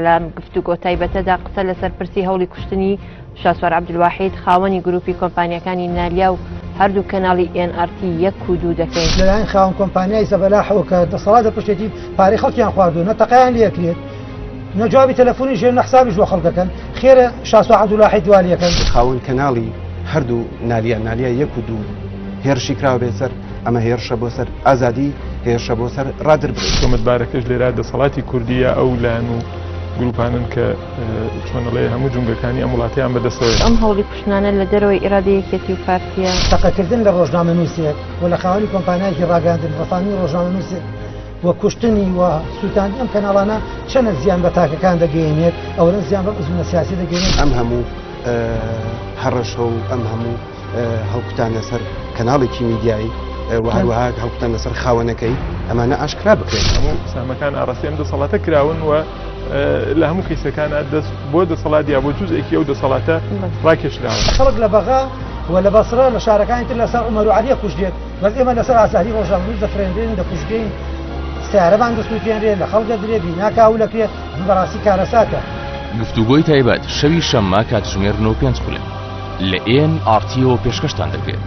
لەم گفتوگۆ تایبەتەدا قسە لەسەر پرسی هەوڵی کوشتنی شاسوار عەبدولواحید خاوەنی گروپی کۆمپانیاکانی نالیا و هەردوو کەناڵی ئێن ئاڕ تی یەک و دوو دەکەین. لەلایەن خاوەن کۆمپانیای زەبەلاحەوە کە دەسەڵات لە پشتێتی پارەی خەڵکیان خواردووە نە تەقەیان لێ ئەکرێت نە جوابی تەلەفۆنیش نە حسابیش بۆ خەڵک دەکەن خێرە شاسوار عەبدولواحید وا لێکەن. خاوەن کەناڵی هەردوو نالیا، نالیا یەک و دوو، هێرشی کراوە بێ سەر، ئەمە هێرشە بۆ سەر ئازادی، هێرشە بۆ سەر ڕادربڕین. تۆمەتبارەکەش لێرە دەسەڵاتی کوردییە، ئەو لایەن و گروپانەن کە چۆن ئەڵێ هەموو جومگەکانی ئەم وڵاتەیان بەدەستەوەیە. ئەم هەوڵی کوشتنانە لە دەرەوەی ئیرادەی یەکێتی و پارتییە. تەقەکردن لە ڕۆژنامەنووسێک و لە خاوەنی کۆمپانیایەکی ڕاگەیاندن، ڕفاندنی ڕۆژنامەنووسێک و کوشتنی و سووتاندنی ئەم کەناڵانە چەنە زیان بە تاکەکان دەگەیەنێت، ئەوەنە زیان بەم ئەزموونە سیاسیە دەگەیەنێت. ئەم هەموو هەڕەشە و ئەم هەموو هەڵکوتانە سەر کەناڵێکی میدیایی و هەروەها هەڵکوتانە سەر خاوەنەکەی ئەمانە ئاشکرا بکرێن. هەموو سامەکان ئاڕاستەی ئەم دەسەڵاتە کراون و لە هەموو کەیسەکانە دەست بۆ دەسەڵات یا بۆ جوزێکی ئەو دەسەڵاتە ڕاکێشراوە. خەڵک لە بەغا و لە بەسرە لە شارەکانی تر لەسەر عومەر و عەلی ئەکوژرێت، بەس ئێمە لەسەر ئازادی ڕۆژنامەنووس دەفرێنرێن، دەکوژرێین، سەیارەمان دەسووتێنرێ، لە خەڵک دەدرێ، بینا کاول ئەکرێ، ئەمە بەڕاستی کارەساتە. گفتوگۆی تایبەت شەوی شەممە کاتژمێر نۆ و پێنج خولەک لە ئێن ئاڕ تیەوە پێشکەشتان دەکرێت.